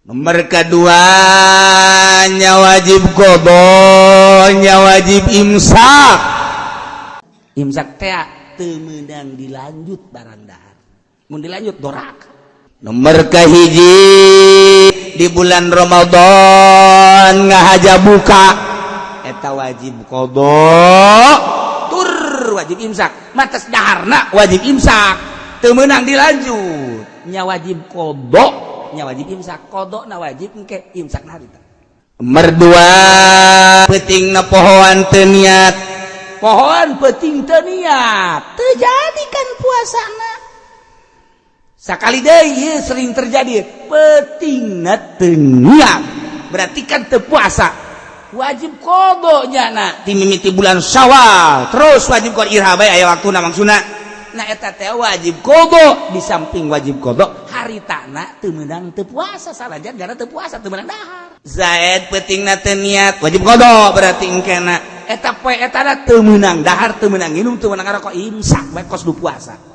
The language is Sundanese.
Nomor keduanya wajib qodhonya, wajib imsak. Imsak teh teu meunang dilanjut barang dahar. Mun dilanjut, doraka. Nomor kahiji, di bulan Ramadan ngahaja buka, eta wajib qodho tur wajib imsak. Matas daharna wajib imsak, teu meunang dilanjut. Nya wajib qodho, nya wajib imsak. Qodho na wajib engke, imsak na harita. Nomor dua, peuting na pohoan teu niat. Pohoan peuting teu niat, teu jadi kan puasana. Sakali deui sering terjadi, peuting na teu niat, berarti kan teu puasa, wajib qodho nya. Na ti mimiti bulan Syawal terus wajib qodho, iraha bae aya waktuna maksudna. Nah, eta teh wajib qodho. Di samping wajib qodho, haritana teu meunang teu puasa, sanajan gara teu puasa teu meunang dahar. Zaid peutingna teu niat, wajib qodho berarti engkena. Eta poe eta teu meunang dahar, teu meunang nginum, teu meunang ngarokok, imsak bae kos du puasa.